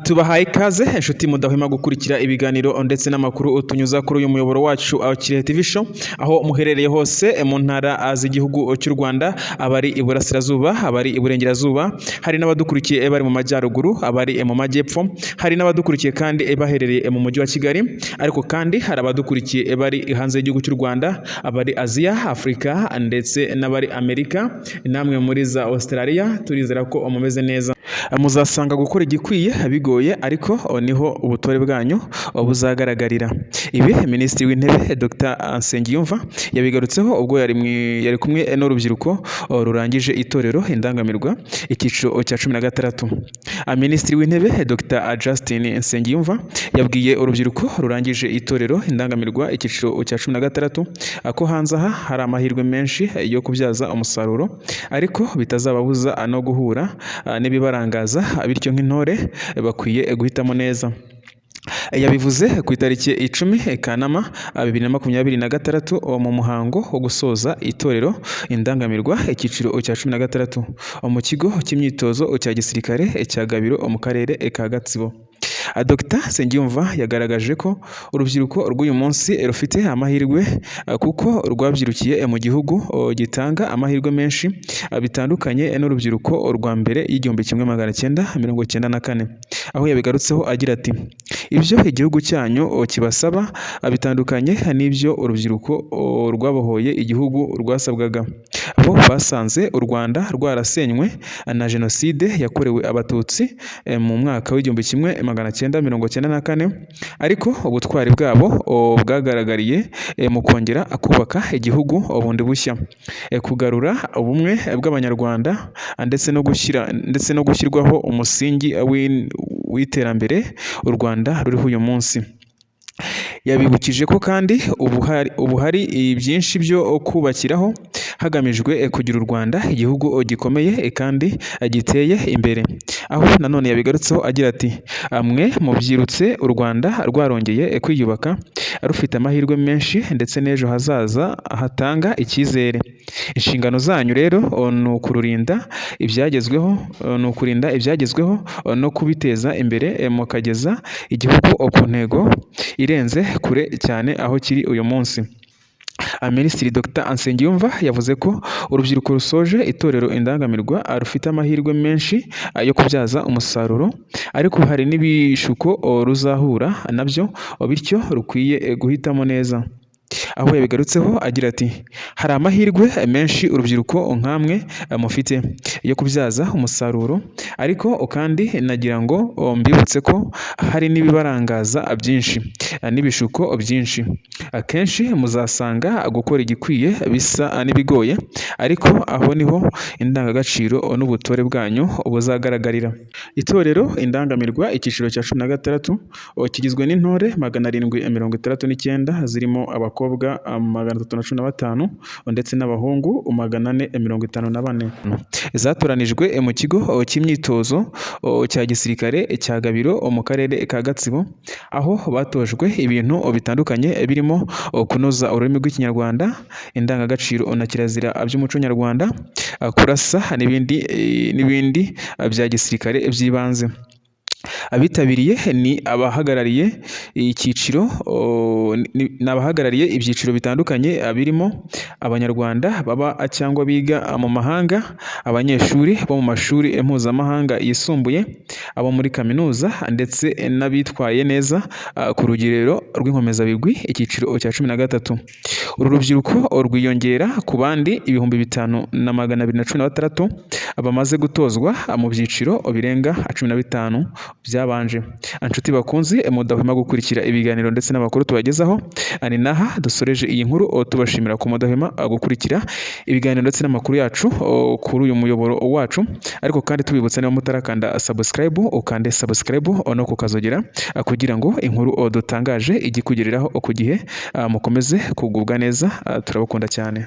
Tubahaye ikaze, inshuti mudahwema gukurikira ibiganiro ndetse n'amakuru tunyuza kuri uyu muyoboro wacu Kirehe TV Show, aho muherereye hose mu ntara z'igihugu cy'u Rwanda, abari iburasirazuba, abari iburengerazuba, hari n'abadukurikiye bari mu majyaruguru, abari mu majyepfo, hari n'abadukurikiye kandi baherereye mu mujyi wa Kigali, ariko kandi hari abadukurikiye bari hanze y'igihugu cy'u Rwanda, abari Aziya, Afurika ndetse n'abari Amerika, namwe muri za Australia. Turizera ko mumeze neza. Muzasanga gukora igikwiye bigoye, ariko niho ubutore bwanyu buzagaragarira. Ibi Minisitiri w'Intebe Dr Nsengiyumva yabigarutseho ubwo yari kumwe n'urubyiruko rurangije itorero Indangamirwa icyiciro cya 16. Minisitiri w'Intebe Dr Justin Nsengiyumva yabwiye urubyiruko rurangije itorero Indangamirwa icyiciro cya 16 ko hanze aha hari amahirwe menshi yo kubyaza umusaruro, ariko bitazababuza no guhura n'ibibarangaza, bityo nk'intore bakwiye guhitamo neza. Yabivuze ku itariki 10 Kanama 2026 mu muhango wo gusoza itorero Indangamirwa icyiciro cya 16 mu kigo cy'imyitozo cya gisirikare cya Gabiro mu karere ka Gatsibo. Dr Nsengiyumva yagaragaje ko urubyiruko rw'uyu munsi rufite amahirwe kuko rwabyirukiye mu gihugu gitanga amahirwe menshi, bitandukanye n'urubyiruko rwa mbere y'1994, aho yabigarutseho agira ati: "Ibyo igihugu cyanyu kibasaba bitandukanye n'ibyo urubyiruko rwabohoye igihugu rwasabwaga. Bo basanze u Rwanda rwarasenywe na Jenoside yakorewe Abatutsi mu mwaka w'1994, ariko ubutwari bwabo bwagaragariye mu kongera kubaka igihugu bundi bushya, kugarura ubumwe bw'Abanyarwanda ndetse no gushyirwaho umusingi w'iterambere u Rwanda ruriho uyu munsi." Yabibukije ko kandi ubu hari byinshi byo kubakiraho hagamijwe kugira u Rwanda igihugu gikomeye kandi giteye imbere, aho nanone yabigarutseho agira ati: "Mwe mubyirutse u Rwanda rwarongeye kwiyubaka, rufite amahirwe menshi ndetse n'ejo hazaza hatanga icyizere. Inshingano zanyu rero ni ukurinda ibyagezweho no kubiteza imbere, mukageza igihugu ku ntego irenze kure cyane aho kiri uyu munsi." Minisitiri Dr Nsengiyumva yavuze ko urubyiruko rusoje itorero Indangamirwa rufite amahirwe menshi yo kubyaza umusaruro, ariko hari n'ibishuko ruzahura nabyo, bityo rukwiye guhitamo neza, aho yabigarutseho agira ati: "Hari amahirwe menshi urubyiruko nkamwe mufite yo kubyaza umusaruro, ariko kandi nagira ngo mbibutse ko hari n'ibibarangaza byinshi n'ibishuko byinshi. Akenshi muzasanga gukora igikwiye bisa n'ibigoye, ariko aho niho indangagaciro n'ubutore bwanyu buzagaragarira." Itorero Indangamirwa icyiciro cya 16 kigizwe n'intore 769, zirimo abakobwa 315 ndetse n'abahungu 454, zatoranijwe mu kigo cy'imyitozo cya gisirikare cya Gabiro mu karere ka Gatsibo, aho batojwe ibintu bitandukanye birimo kunoza ururimi rw'Ikinyarwanda, indangagaciro na kirazira by'umuco nyarwanda, kurasa n'ibindi n'ibindi bya gisirikare by'ibanze. Abitabiriye ni abahagarariye ibyiciro bitandukanye birimo Abanyarwanda baba cyangwa biga mu mahanga, abanyeshuri bo mu mashuri mpuzamahanga yisumbuye, abo muri kaminuza ndetse n'abitwaye neza ku rugerero rw'Inkomezabigwi icyiciro cya 13. Uru rubyiruko rwiyongera ku bandi 5216 bamaze gutozwa mu byiciro birenga 15 byabanje. Inshuti bakunzi mudahwema gukurikira ibiganiro ndetse n'amakuru tubagezaho, ni naha dusoreje iyi nkuru, tubashimira ko mudahwema gukurikira ibiganiro ndetse n'amakuru yacu kuri uyu muyoboro wacu, ariko kandi tubibutsa, niba mutarakanda subscribe, ukande subscribe no kukazogera kugira ngo inkuru dutangaje ijye ikugereraho ku gihe. Mukomeze kugubwa neza, turabakunda cyane.